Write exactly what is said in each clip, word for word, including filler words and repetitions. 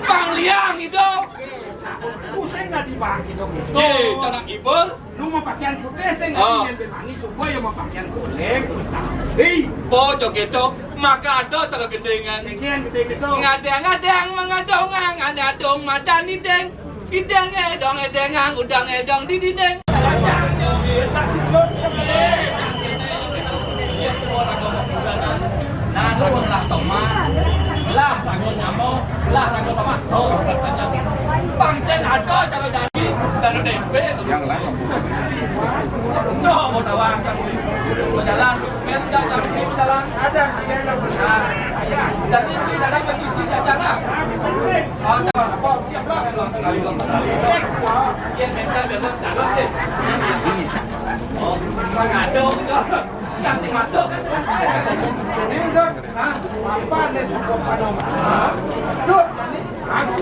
Bang Liang itu. Pusing nggak di Bang itu? Ye, canak ibur. Lu mau pakaian putih, saya nggak Oh. ingin bebani, semua yang mau pakaian kulit. Hei. Po jogeto, maka ada cara gendengan. Sekian gede gitu. Ngadeng-ngadeng, mengadong, ngadadong, madan ideng. Ideng edong, edengang, udang edong di dinding. Nah, lagu lah Thomas, lah lagu nyamuk, lah lagu Thomas. Oh, bang Ceng ada cara jadi, cara D P. Yang lain. Tuh, mau tawang, mau jalan, men jalan, mau jalan, ada, ada yang benar. Ya, jadi ini dalam pencuci jajanan. Oh, siap, siap, siap. Yang mental, mental, jalan, Oh, Bang Ado, kasih masuk. Ini udah, nah, apa nih support Pak Noma? Cut, ini, aku,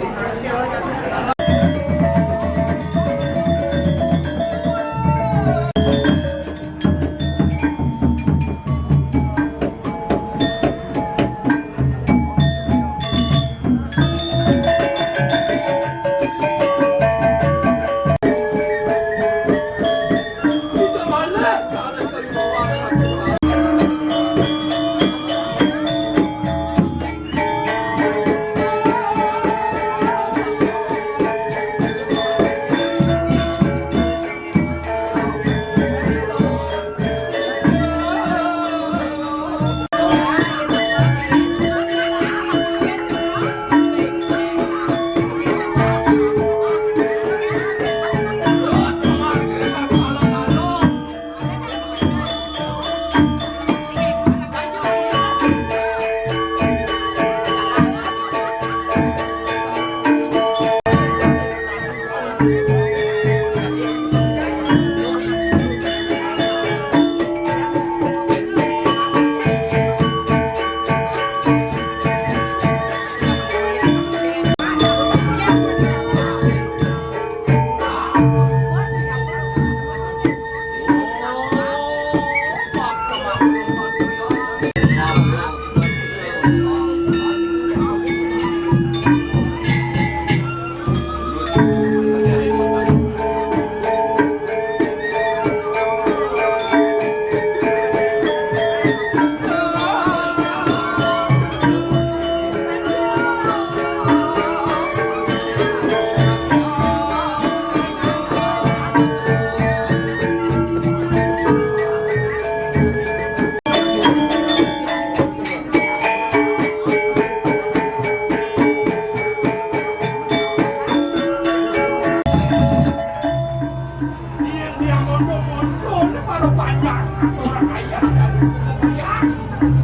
Dia, dia mondok-mondok, dia baru panjang. Orang kaya, dan kaya.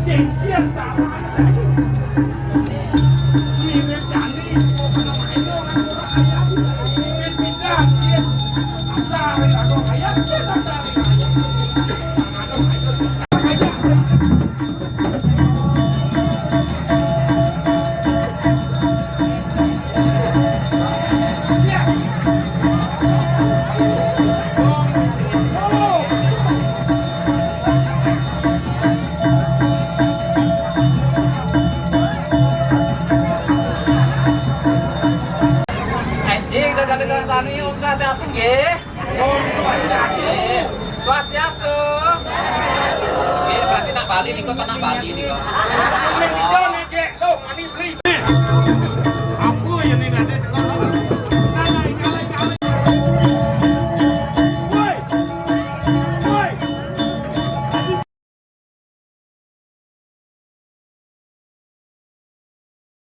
Dia, dia sama aja. Mirip Dani, orang kaya. Mirip Pidan, dia. Asal, orang kaya, dia asal, kaya. Orang kaya. Anjing, udah dari sana sini, Om Swastiastu, nggih. Om Swastiastu. Swastiastu. Nggih, berarti nak Bali nika, nak Bali nika.